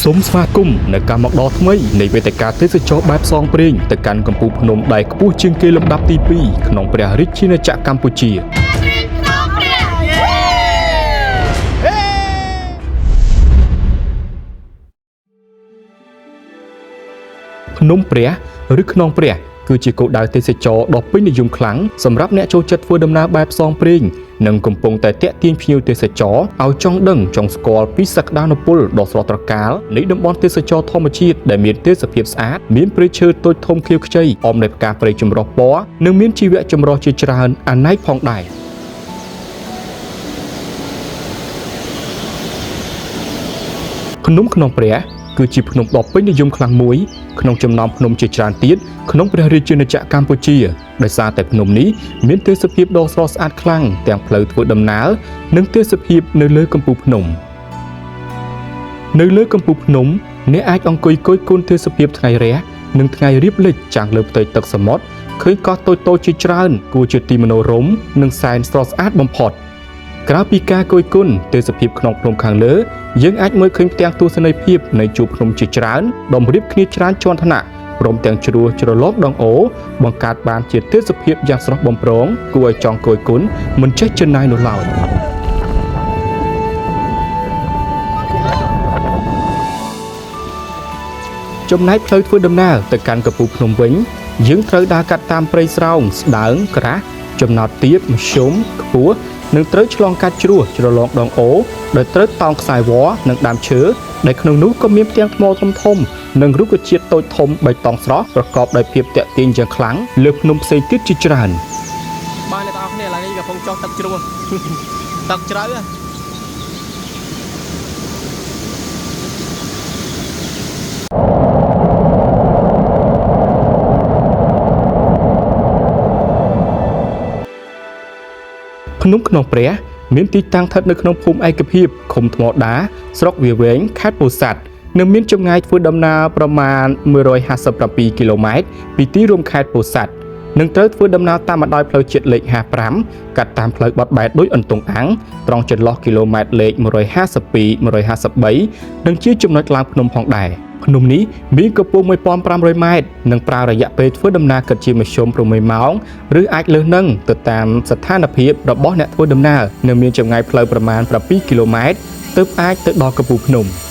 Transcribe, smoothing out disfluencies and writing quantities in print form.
សូមស្វាគមន៍នៅការមកដល់ថ្មីនៃវេទិកាទេសចរបែបផ្សងព្រេងទៅកាន់កំពូលភ្នំដែលខ្ពស់ជាងគេលំដាប់ទី2ក្នុងព្រះរាជាណាចក្រកម្ពុជា ភ្នំព្រះឬខ្នងព្រះគឺជាគោលដៅទេសចរដ៏ពេញនិយមខ្លាំងសម្រាប់អ្នកចូលចិត្តធ្វើដំណើរបែបផ្សងព្រេងនិងកំពុងតែទាក់ទាញភ្ញៀវទេសចរឲ្យចង់ដឹងចង់ស្គាល់ពីសក្តានុពលដ៏ស្រស់ត្រកាលនៃតំបន់ទេសចរធម្មជាតិដែលមានទេសភាពស្អាតមានព្រៃឈើតូចធំខៀវខ្ចីអមដោយផ្កាព្រៃចម្រុះពណ៌និងមានជីវៈចម្រុះជាច្រើនអនេកផងដែរ ភ្នំខ្នងព្រះគឺជាភ្នំដ៏ពេញនិយមខ្លាំងមួយក្នុងចំណោមភ្នំជាច្រើនទៀតក្នុងព្រះរាជាណាចក្រកម្ពុជាដោយសារតែភ្នំនេះមានទេសភាពដ៏ស្រស់ស្អាតខ្លាំងទាំងផ្លូវធ្វើដំណើរនិងទេសភាពនៅលើកំពូលភ្នំនៅលើកំពូលភ្នំអ្នកអាចអង្គុយគយគន់ទេសភាពថ្ងៃរះនិងថ្ងៃរៀបលិចចាំងលើផ្ទៃទឹកសមុទ្រឃើញកោះតូចៗជាច្រើនគួរជាទីមនោរម្យនិងសែនស្រស់ស្អាតបំផុត ក្រៅពីការគយគន់ទេសភាពក្នុងភ្នំខាងលើយើងអាចមើលឃើញផ្ទាំងទស្សនីយភាពនៃជួរភ្នំជាច្រើនតម្រៀបគ្នាច្រើនជាន់ថ្នាក់ព្រមទាំងជ្រោះជ្រលងដងអូរបង្កើតបានជាទេសភាពយ៉ាងស្រស់បំព្រងគួរឲ្យចង់គយគន់មិនចេះជិនណាយនោះឡើយចំណែកផ្លូវធ្វើដំណើរទៅកាន់កំពូលភ្នំវិញយើងត្រូវដើរកាត់តាមព្រៃស្រោងស្ដើងក្រាស់ចំណោទទាបមធ្យមខ្ពស់និងត្រូវឆ្លងកាត់ជ្រោះជ្រលងដងអូរដោយត្រូវតោងខ្សែវ័រនិងដើមឈើដែលក្នុងនោះក៏មានផ្ទាំងថ្មធំធំៗនិងរុក្ខជាតិតូចធំបៃតងស្រស់ប្រកបដោយភាពទាក់ទាញយ៉ាងខ្លាំងលើភ្នំផ្សេងទៀតជាច្រើន បាទអ្នកទាំងអស់គ្នាឥឡូវនេះកំពុងចុះទឹកជ្រោះ ទឹកជ្រៅហ៎ ភ្នំខ្នងព្រះមានទីតាំងស្ថិតនៅក្នុងភូមិឯកភាពឃុំថ្មដាស្រុកវាលវែងខេត្តពោធិ៍សាត់និងមានចម្ងាយធ្វើដំណើរប្រមាណ157គីឡូម៉ែត្រពីទីរួមខេត្តពោធិ៍សាត់និងត្រូវធ្វើដំណើរតាមបណ្ដោយផ្លូវជាតិលេខ55កាត់តាមផ្លូវបត់បែនដូចអន្ទង់អាំងត្រង់ចន្លោះគីឡូម៉ែត្រលេខ152 153និងជាចំណុចឡើងភ្នំផងដែរភ្នំនេះមានកម្ពស់1500ម៉ែត្រនិងប្រើរយៈពេលធ្វើដំណើរគិតជាមធ្យម6ម៉ោង ឬអាចលើសនឹងទៅតាមស្ថានភាពរបស់អ្នកធ្វើដំណើរនិងមានចម្ងាយផ្លូវប្រមាណ7គីឡូម៉ែត្រទើបអាចទៅដល់កំពូលភ្នំ។